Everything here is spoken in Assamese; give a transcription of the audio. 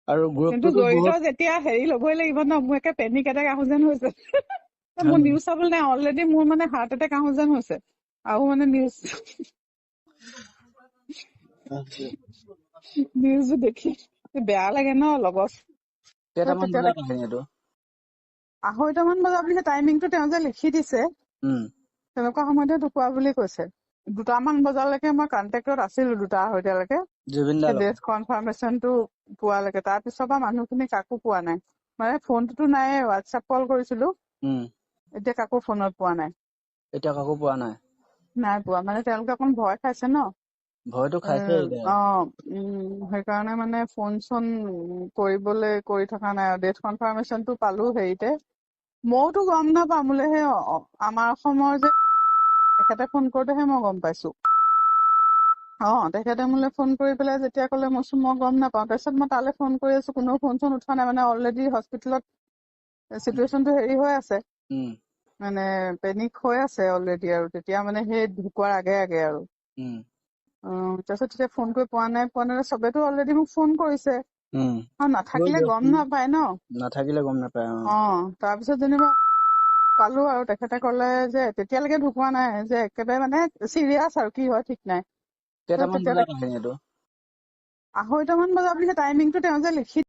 আৰু কিন্তু গ্ৰুপটোতো জড়িত বহুত যেতিয়া হেৰি ল'বই লাগিব ন। মোৰ একে পেনিক এটেক আহো যেন হৈছে। হয় মোৰ নেকি? নিউজ চাবলৈ নাই, অলৰেডি মোৰ মানে হাৰ্ট এটেক আহো যেন হৈছে। আৰু মানে নিউজ নিউজ দেখি বেয়া লাগে ন লগৰ। কেইটামান তেতিয়া বজাত কাহিনী এইটো? 2:30 মান বজাত বুলি টাইমিংটো তেওঁ যে লিখি দিছে, তেনেকুৱা সময়তে ঢুকোৱা বুলি কৈছে। 2টামান বজালৈকে মই কণ্টেক্টত আছিলো, 2টা 2:30লৈকে। জুবিন দাৰ সেই লগত ডেথ কনফাৰ্মেশ্যনটো পোৱালৈকে। তাৰ পিছৰ পৰা মানুহখিনি কাকো পোৱা নাই, মানে ফোনটোতো নাইয়ে, হোৱাটছএপ কল কৰিছিলো। এতিয়া কাকো ফোনত পোৱা নাই। এতিয়া কাকো পোৱা নাই? নাই পোৱা, মানে তেওঁলোকে অকণ ভয় খাইছে ন। ভয়তো খাইছে এতিয়া। অ, সেইকাৰণে মানে ফোন চোন কৰিবলৈ কৰি থকা নাই আৰু। ডেথ কনফাৰ্মেশ্যনটো পালো হেৰিতে। মইওতো গম নাপাওঁ, মোলে সেই আমাৰ অসমৰ যে তেখেতে ফোন কৰোতেহে মই গম পাইছো। অ, তেখেতে মোলে ফোন কৰি পেলাই যেতিয়া ক'লে, মই কৈছো মই গম নাপাওঁ। তাৰপিছত মই তালৈ ফোন কৰি আছো, কোনেও ফোন চোন উঠোৱা নাই, মানে অলৰেডি হস্পিতেলত চিটুৱেশ্যনটো হেৰি হৈ আছে, মানে পেনিক হৈ আছে অলৰেডি আৰু তেতিয়া মানে সেই ঢুকোৱাৰ আগে আগে আৰু। তাৰপিছত তেতিয়া ফোন কৰি পোৱা নাই, পোৱা নাই, চবেতো অলৰেডি মোক ফোন কৰিছে। আৰু হয় নাথাকিলে গম দিয়কচোন। নাপায় ন। নাথাকিলে গম নাপায়, অ। অ, তাৰপিছত যেনিবা পালো আৰু তেখেতে ক'লে যে তেতিয়ালৈকে ঢুকোৱা নাই, যে একেবাৰে মানে চিৰিয়াছ আৰু কি হয় ঠিক নাই। কেইটামান তেতিয়া বজাত কাহিনী এইটো? 2:30 মান বজাত বুলি টাইমিংটো তেওঁ যে লিখি